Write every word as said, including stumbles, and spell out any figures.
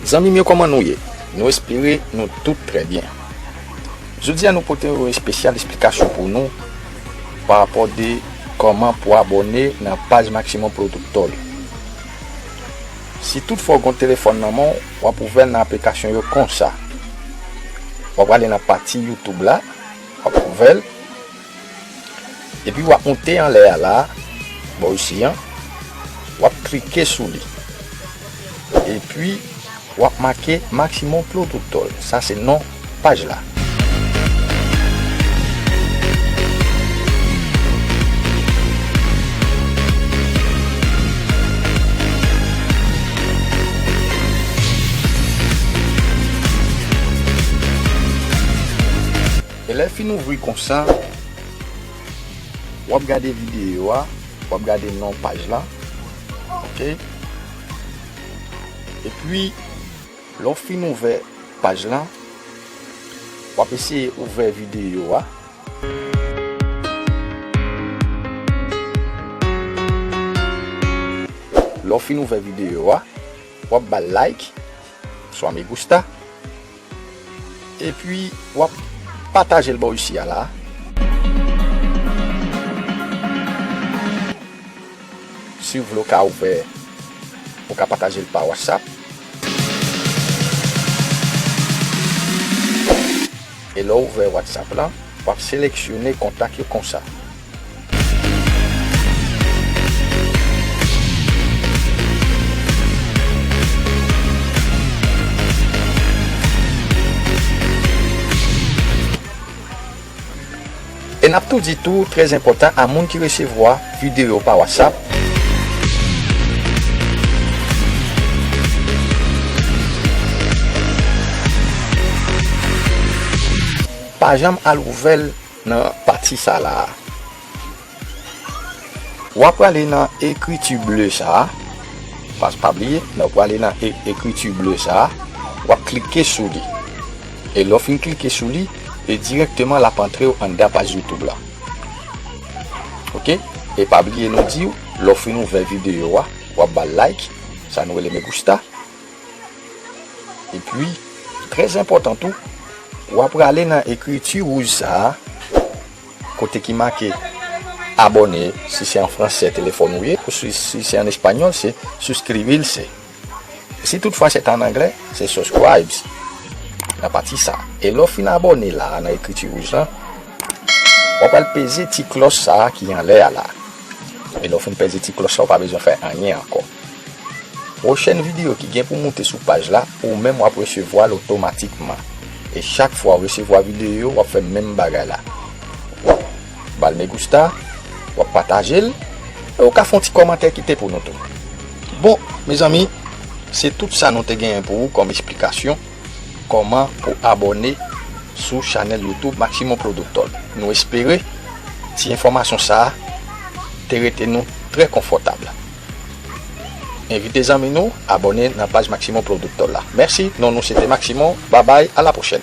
Zanmi m yo, kòman nou ye? Nou espere nou tout trè byen. Jodi a, nou pote yon espesyal esplikasyon pou nou pa rapò de kòman pou abòne nan paj Maximum Productor. Si tout fwa w gen yon telefòn nan men w, w ap ouvè l nan aplikasyon yo konsa. W ap ale nan pati YouTube la, w ap ouvè l. Epi w ap moute anlè a la, bò isi an, w ap klike sou li. Epi w ap make Maximum Productor. Sa se non paj la. E lè l fin ouvri konsa, w ap gade videyo a, w ap gade non paj la. Oke. Epi, lè w fin ouvè paj la, w ap eseye ouvè videyo a. Lè w fin ouvè videyo a, w ap ba l like, swa me gusta. Epi, w ap pataje l bò isi a la. Si w vle, w ka ouvè, ou ka pataje l pa WhatsApp. E lè w ouvè WhatsApp la, w ap seleksyone kontak yo konsa. E n ap tou di tou, trè enpòtan, a moun ki resevwa videyo pa WhatsApp, pa janm al ouvè l nan pati sa la a. W ap prale nan ekriti ble sa a. Pa, pa bliye, lè w prale nan e-, ekriti ble sa a, w ap klike sou li. E lè w fin klike sou li, e dirèkteman l ap antre w anndan paj YouTube la. Oke? E pa bliye nou di w, lè w fin ouvè videyo a, w ap ba l like, sa nou rele me gusta. Epi, trè enpòtan tou, w ap prale nan ekriti wouj sa a, kote ki make abòne, si se an fransè telefòn ou ye, ou si, si se an espanyòl, se suscribirse. Si toutfwa se ta an anglè, se subscribes. Nan pati sa. E lè w fin abòne la a, nan ekriti wouj lan, w ap al peze ti klòch sa a ki anlè a la. E lè w fin peze ti klòch la, ou pa bezwen fè anyen ankò. Pwochèn videyo ki gen pou moute sou paj la, ou menm w ap resevwa l otomatikman. E chak fwa w resevwa videyo, w ap fè menm bagay la. W ap ba l me gusta, w ap pataje l, e w ka fè yon ti kòmantè kite pou nou tou. Bon, mezanmi, se tout sa nou te genyen pou ou kòm esplikasyon kòman pou abòne sou chanèl YouTube Maximo Productor. Nou espere ti enfòmasyon sa a te rete nou trè konfòtab. Envite zanmi nou abòne nan paj Maximo Productor la. Mèsi, non nou se te Maximo. Babay, a la pwochèn.